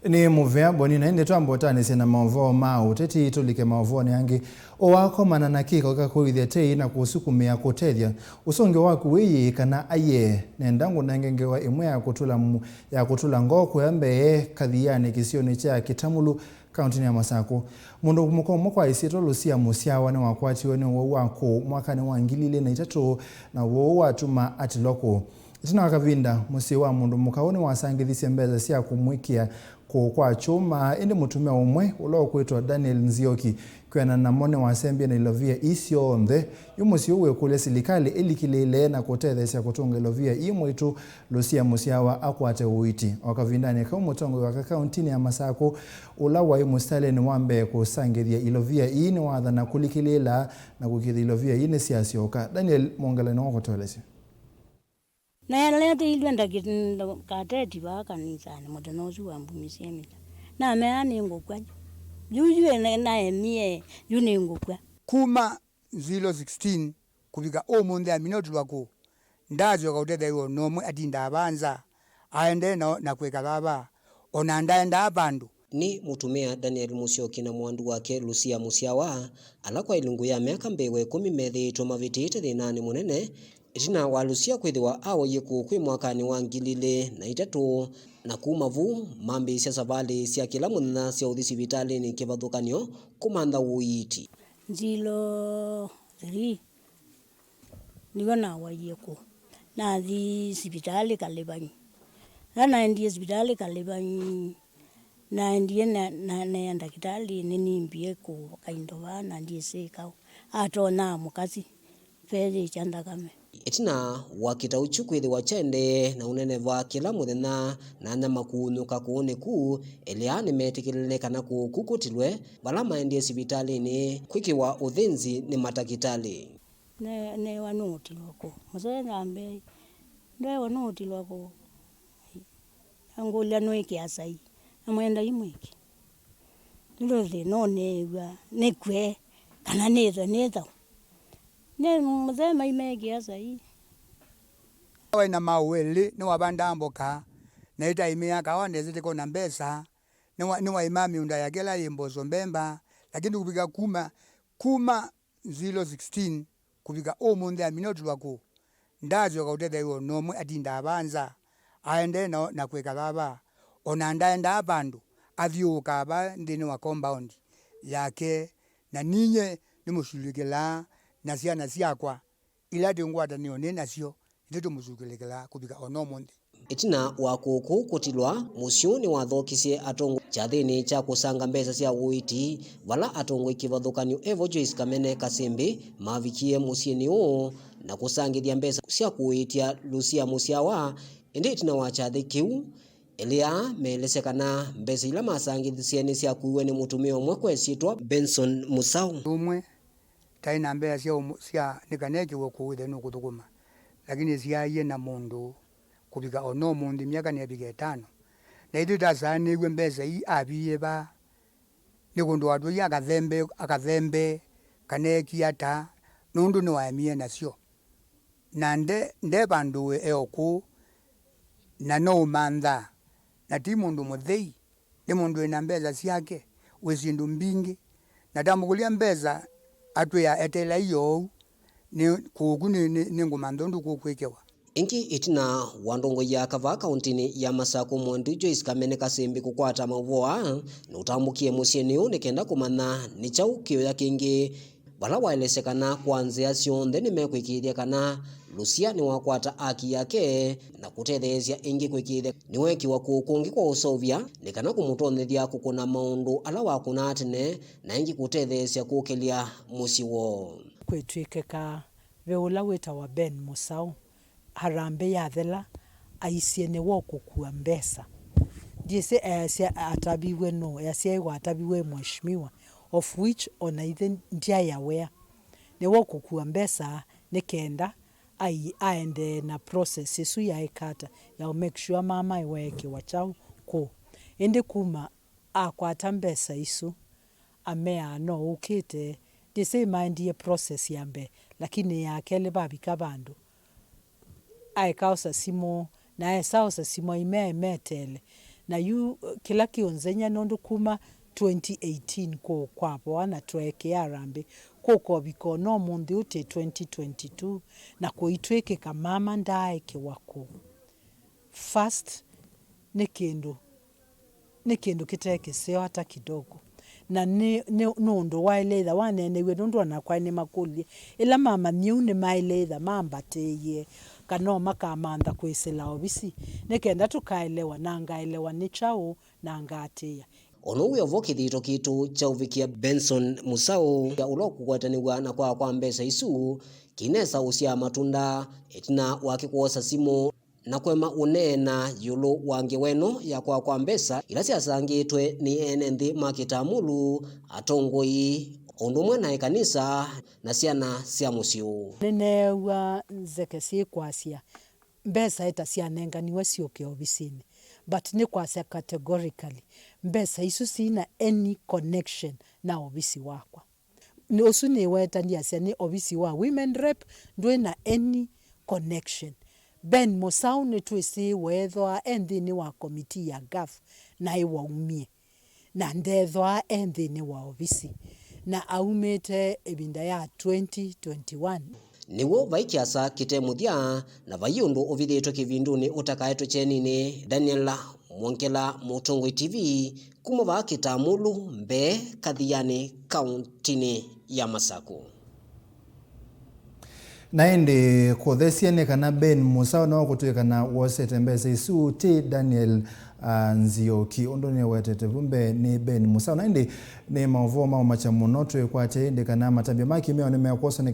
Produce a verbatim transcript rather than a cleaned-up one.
Nĩ mũvea Boni, na ĩndĩ twambotanĩsye na maũvoo ma ũteti, tũlike maũvoonĩ angĩ. Ũakomana na kĩko kya kũĩthya tei na kũsukumĩa kũtethya. Ũsũngĩo waku wĩyĩĩ kana aiee? Nenda ngũnenge ngewa ĩmwe ya kũtũla mu-, ya kũtũla ngoo kũya mbee kathianĩ kĩsionĩ kya Kĩtamulu, kaũntĩnĩ ya Masakũ. Mũndũ mũka ũmwe kwa ĩsyĩtwa Lucia Mũsyawa nĩwakwatiwe nĩ ũwau wa kũũ mwakanĩ wa ngili ilĩ na itatũ, na ũwau ũũ watuma atilwa kũũ. Ĩtina wa kavinda, mũsyĩ wa mũndũ mũka ũũ nĩwasangĩthisye mbesa sya kũmwĩkĩa kũũ kwa kyũma, ĩndĩ mũtumĩa ũmwe ũla ũkwĩtwa Daniel Nzioki, kwĩanana namo, nĩwasembie na ilovia ii syonthe. Yu mũsyĩ ũũ wĩkũlya silikalĩ ĩlikĩlĩĩle na kũtetheesya kũtũnga ilovia ii mwĩĩtu Lucia Mũsyawa akwate ũiiti. O kavindanĩ kau, mũtongoi wa kaũntĩnĩ ya Masakũ, ũla waĩ mũsitalĩnĩ wa mbee kũsangĩthya ilovia ii, nĩwathana kũlikĩlĩĩla na kũkĩthya ilovia ii nĩsyasyoka. Daniel Mwongela nĩwakũtũelesya. Naleteilwe ndakĩ-, kateti vaa kanisanĩ mũthenya ũsu wambumisye mita. Namea nĩngũkw'a. Yu, yu ene-, naemie, yu nĩngũkw'a. Kuma nzilo sixteen kũvika ũmũnthĩ amina ũtilwa kũũ. Ndaasyoka ũtethya wĩa o na ũmwe atindaa vaa nza. Aendee na, na kwĩka vava. O na ndaendaa vandũ. Nĩ mũtumĩa Daniel Mũsyoki na mwandu wake Lucia Mũsyawa, ala kwa ilungu ya myaka mbee wa ĩkũmi methĩĩtwe mavĩtĩĩte thĩnanĩ mũnene, ĩtina wa Lucia kwĩthĩwa awaie kũũ kwĩ mwakanĩ wa ngili ilĩ na itatũ, na kuma vu mambĩĩsya savalĩ sya kĩla mũthenya sya ũthi sivitalĩnĩ kĩvathũkany'o kũmantha ũiiti. Nzilo three, nĩw'o nawaie kũũ. Nathi sivitalĩ Kalĩvang'i. Ĩla naendie sivitalĩ Kalĩvang'i, naendie na, na, neea ndakĩtalĩ nĩnimbie kũũ kaindo vaa, na ndyĩsĩ kaũ. Atonyaa mũkasi, veyĩkya nthakame. Ĩtina wa kĩtau kyu kwĩthĩwa kyaendee na ũneneva kĩla mũthenya na nyama kũunyũka kũũnĩ ku, elĩ aa nĩmetĩkĩlile kana kũũ kũtilwe vala maendie sivitalĩnĩ kwĩkĩwa ũthĩnzi nĩ matakĩtalĩ. Ne-, neewa nũũtilwa kũũ. Mũsee nambĩa, "Ndweewa nũũtilwa kũũ?" Angũlya, "Nũĩkĩa sai?" Namwĩa, "Ndaimwĩkĩa. Nũndũ thĩna ũneew'a nĩkw'e kana nĩthwe nĩ thaũ." Nĩ mũsee maimeekĩa sai. Waĩ na maũũ elĩ, nĩwavandaa mboka, na ĩtaimĩĩa kawa nesa ĩtekona mbesa, nĩwa-, nĩwaĩmaa mĩũnda yake ĩla yĩ mboso mbemba, lakini kũvika kuma, kuma nzilo sixteen kũvika ũmũnthĩ amina ũtilwa kũũ. Ndaasyoka ũtethya wĩa o na ũmwe atindaa vaa nza, aendee na, na kwĩka vava. O na ndaendaa vandũ, athyũũkaa vaa nthĩnĩ wa compound yake, na ninyie nĩmũsulukĩlaa na syana syakwa. Ila twĩ ngwatanĩo nĩ nasyo, nĩtũmũsukĩlĩkĩlaa kũvika o na ũmũnthĩ. Ĩtina wa kũũ kũtilwa, mũsyĩ ũũ nĩwathokisye atongoi kyathĩnĩ kya kũsanga mbesa sya ũiiti, vala atongoi kĩvathũkany'o evo Joyce Kamene Kasĩmbĩ mavikie mũsyĩnĩ ũũ na kũsangĩthya mbesa sya kũĩtya Lucia Mũsyawa, ĩndĩ ĩtina wa kyathĩ kĩu, elĩ aa meelesya kana mbesa ila masangĩthisye nĩsyakuiwe nĩ mũtumĩa ũmwe kwa ĩsyĩtwa Benson Mũsaũ. Ũmwe taĩ na mbesa sya ũmũ-, sya nĩ kana ekĩwe kũũ ĩthe nũkũthũkũma, lakini syaaie na mũndũ kũvika o na ũmũnthĩ, myaka nĩyavika ĩtano. Na ithyĩ twasaanĩw'e mbesa ii aviie va, nĩ kũndũ watwĩie akathembe, akathembe, kana ekie ata, nũndũ nĩwaemie nasyo. Na nde, nde vandũ e o kũũ, na no ũmanthaa, na ti mũndũ mũthei. Nĩ mũndũ wĩ na mbesa syake, wĩ syĩndũ mbingĩ. Na tamũkũlya mbesa atwĩa eteela iyo ou, nĩ kũũku nĩ, nĩ, nĩngũmantha ũndũ kũkwĩkĩwa. Ĩngĩ ĩtina wa ndongoi ya kavaa kaũntĩnĩ ya Masakũ mwandu Joyce Kamene Kasĩmbĩ kũkwata maũvoo aa, nũtambũkie mũsyĩnĩ ũũ nĩ kenda kũmanya nĩ kyaũ kĩũya kĩngĩ. Vala waelesya kana kwa nzĩa syonthe nĩmekwĩkĩĩthya kana Lucia nĩwakwata aki yake na kũtetheesya ĩngĩ kwĩkĩĩthya nĩweekĩwa kũũ kũngĩ kwa ũseũvya nĩ kana kũmũtonyethya kũkũna maũndũ ala wakũnaa tene na ĩngĩ kũtetheesya kũkĩlya mũsyĩ woo. Kwĩtw'ĩkĩka ve ũla wĩtawa Ben Mũsaũ. Harambee yathela, aisye nĩwe ũkũkua mbesa. Ndyĩsĩ easya ataviw'e nũũ, easya ĩwa ataviw'e mheshimiwa, of which ona ithe ndyaĩ aware. Nĩwe ũkũkua mbesa nĩ kenda ai-, aendee na process ĩsu yaĩ kata ya make sure mama weekĩwa kyaũ kũũ. Ĩndĩ kuma akwata mbesa isu, ameaa no ũkĩte, ndyĩsĩ maendie process ya mbee, lakini ya kelĩ vavika vandũ aeka osa simũ, na esa osa simũ aimea emeteele, Na yu, eh, kĩla kĩũnzenya nũndũ kuma twenty eighteen kũũ kwavoa na tweekĩa harambee, kũkovika ona ũmũnthĩ ũũ twĩ twenty twenty-two, na kũitw'ĩkĩka mama ndaaekewa kũũ. First, nĩ kĩndũ, nĩ kĩndũ kĩte kĩseo hata kidogo. Na nĩ, nĩ, nĩ ũndũ waĩle ĩtha waneeneiw'e, nũndũ ona kwaĩ nĩmakũlilye, ĩla mamanyie ũu nĩmaĩle ĩtha mambatĩĩie, kana o makamantha kwĩsĩla ovisi, nĩ kenda tũkaelewa, na ngaelewa nĩ kyaũ, na ngaatĩĩa. Ũndũ wĩ ovo kĩthito kitũ kya ũvikĩa Benson Musau, ũla ũkũkwatanĩw'a na kwaa kwa mbesa isu, kĩnesa ũsyaa matunda, ĩtina wake kwosa simũ na kũema ũneena ĩũlũ wa ngewa ĩno ya kwaa kwa mbesa ila syasangĩtwe nĩ ene nthĩ ma Kĩtamũlũ, atongoi, o ũndũ ũmwe na ĩkanisa na syana sya mũsyĩ ũũ. Nĩneew'a nzeke syĩkwasya mbesa ĩta syanenganiwe syũke ovisinĩ, but nĩkwasya categorically, mbesa isu sina any connection na ovisi wakwa. Nĩ ũsu nĩweta ndiasya nĩ ovisi wa women rep ndwĩ na any connection. Ben Musau nĩtwĩsĩ weethwa e nthĩnĩ wa committee ya gov, naĩ waumie, na ndethwa e nthĩnĩ wa ovisi, na aumĩte ĩvinda ya twenty twenty-one. Nĩw'o vai kĩasa kĩte mũthya, na vai ũndũ ũvithĩtwe kĩvindunĩ ũtakaetwe kyeninĩ. Daniel Mwongela, Mũtongoi T V, kuma vaa Kĩtamũlũ mbee Kathiani, kauntinĩ ya Masakũ. Na ĩndĩ kũthesye nĩ kana Ben Musau no kũtw'ĩkana wosete mbesa isu ti Daniel, ah, Nzioki, ũndũ nĩwetete vu mbee nĩ Ben Musau. Na ĩndĩ nĩ maũvoo ma ũmakya mũno twĩkwate ĩndĩ kana matambya ma kĩmeo nĩmekwoswa nĩ